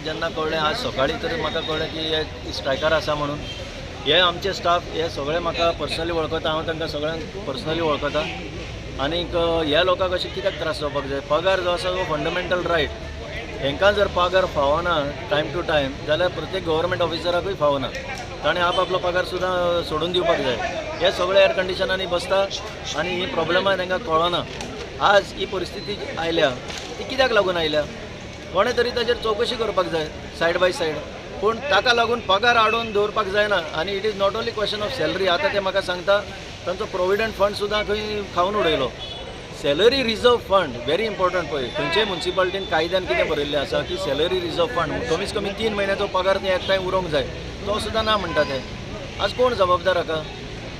जेन्ना कळ्ळें आज सकाळीं तरी म्हाका कळ्ळें की हे स्ट्रायकार आसा म्हणून. हे आमचे स्टाफ हे सगळे म्हाका पर्सनली वळखता, हांव तांकां सगळ्यांक पर्सनली वळखता. आनीक ह्या लोकांक अशें कित्याक त्रास जावपाक जाय? पगार जो आसा तो फंडामेंटल रायट. हेंकां जर पगार फावना टायम टू टायम जाल्यार प्रत्येक गव्हर्मेंट ऑफिसराकूय फावना, ताणें आपलो पगार सुद्दां सोडून दिवपाक जाय. हे सगळे एअर कंडिशनांनी बसता आनी ही प्रॉब्लमां तांकां कळना. आज ही परिस्थिती आयल्या ती कित्याक लागून आयल्या? कोणें तरी ताजेर चवकशी करपाक जाय सायड बाय सायड. पूण ताका लागून पगार आडोवन दवरपाक जायना. आनी it is not only question of salary. आतां ते म्हाका सांगता तांचो प्रोविडंट फंड सुद्दां खंय खावन उडयलो. Salary reserve fund very important. पळय खंयच्याय मुन्सिपालिटीन कायद्यान कितें बरयल्लें आसा की सॅलरी रिजर्व फंड कमीत कमी 3 म्हयन्याचो पगार ते एकठांय उरोंक जाय, तो सुद्दां ना म्हणटा ते. आज कोण जबाबदार हाका?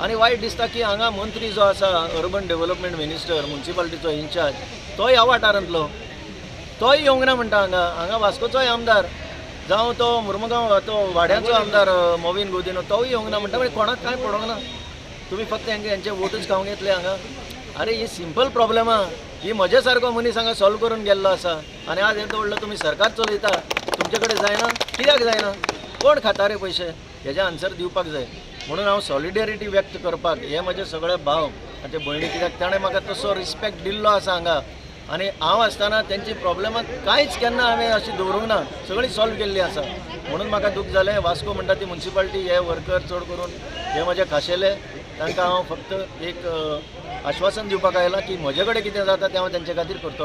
आनी वायट दिसता की हांगा मंत्री जो आसा अर्बन डेव्हलपमेंट मिनिस्टर मुन्सिपालिटीचो इन्चार्ज तोय ह्या वाठारांतलो, तोय येवंक ना म्हणटा हांगा. हांगा वास्कोचोय आमदार जावं तो मुर्मुगांव तो वाड्याचो आमदार मोविन गोदिनो तोय येवंक ना म्हणटा. म्हणजे कोणाक कांय पडोंक ना, तुमी फक्त हेंचे वोटूच खावंक येतले हांगा. अरे ही सिंपल प्रॉब्लमा ही म्हजे सारको मनीस हांगा सॉल्व करून गेल्लो आसा. आनी आज येदो व्हडलो तुमी सरकार चलयता, तुमचे कडेन जायना, कित्याक जायना? कोण खाता रे पयशे? हेजें आन्सर दिवपाक जाय. म्हणून हांव सॉलिडेरिटी व्यक्त करपाक हे म्हजे सगळे भाव आनी भयणी, कित्याक ताणें म्हाका तसो रिस्पेक्ट दिल्लो आसा हांगा. आनी हांव आसतना तेंची प्रॉब्लमां कांयच केन्ना हांवें अशी दवरूंक ना, सगळी सॉल्व केल्ली आसा. म्हणून म्हाका दूख जालें. वास्को म्हणटा ती मुन्सिपालिटी हे वर्कर चड करून हे म्हजे खाशेले, तांकां हांव फक्त एक आश्वासन दिवपाक आयलां की म्हजे कडेन कितें जाता तें हांव तेंचे खातीर करतलो.